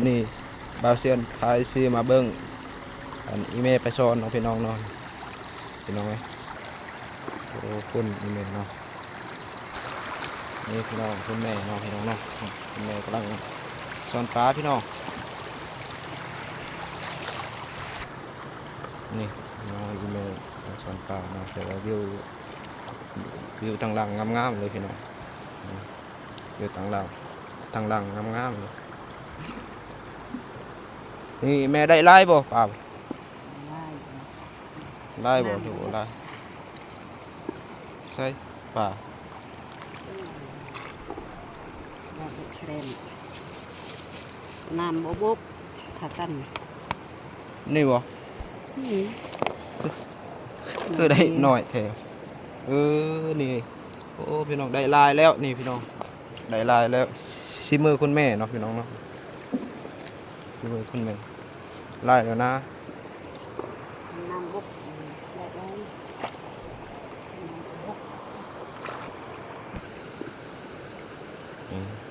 ນີ້ບ່າວຊຽນພາເອັຟຊີມາເບິ່ງ ອັນ ອີ່ແມ່ໄປສອນເນາະ ພີ່ນ້ອງເນາະ ພີ່ນ້ອງເອີຍ. ໂອ້ ພຸ້ນອີ່ແມ່ເນາະ ນີ້ພີ່ນ້ອງ ຄຸນແມ່ເນາະ ພີ່ນ້ອງເນາະ ຄຸນແມ່ກຳລັງສອນປາ ພີ່ນ້ອງ. ນີ້ພີ່ນ້ອງ ອີ່ແມ່ສອນປາເນາະ ແຕ່ວ່າວິວ ວິວທາງຫຼັງງາມໆເລີຍ ພີ່ນ້ອງ. ນີ້ ຢູ່ທາງຫຼັງ ທາງຫຼັງງາມໆເລີຍ. ນີ້ແມ່ໄດ້ຫຼາຍບໍ່ປາ? ຫຼາຍ ຫຼາຍບໍ່ ຫຼືບໍ່ຫຼາຍ? ໃສ່ປາ ນ້ຳບໍ່ບົກ ຂາຕັນ ນີ້ບໍ່? ອືມ ຄືໄດ້ໜ້ອຍແທ້. ເອີ ນີ້ ໂອ້ ພີ່ນ້ອງ ໄດ້ຫຼາຍແລ້ວ ນີ້ພີ່ນ້ອງ ໄດ້ຫຼາຍແລ້ວ. ສີມືຄຸນແມ່ເນາະ ພີ່ນ້ອງເນາະ ສີມືຄຸນແມ່ ຫຼາຍແລ້ວນະ. ນ້ຳບົກ ອືມ ແລະ ນ້ຳບົກ ອືມ.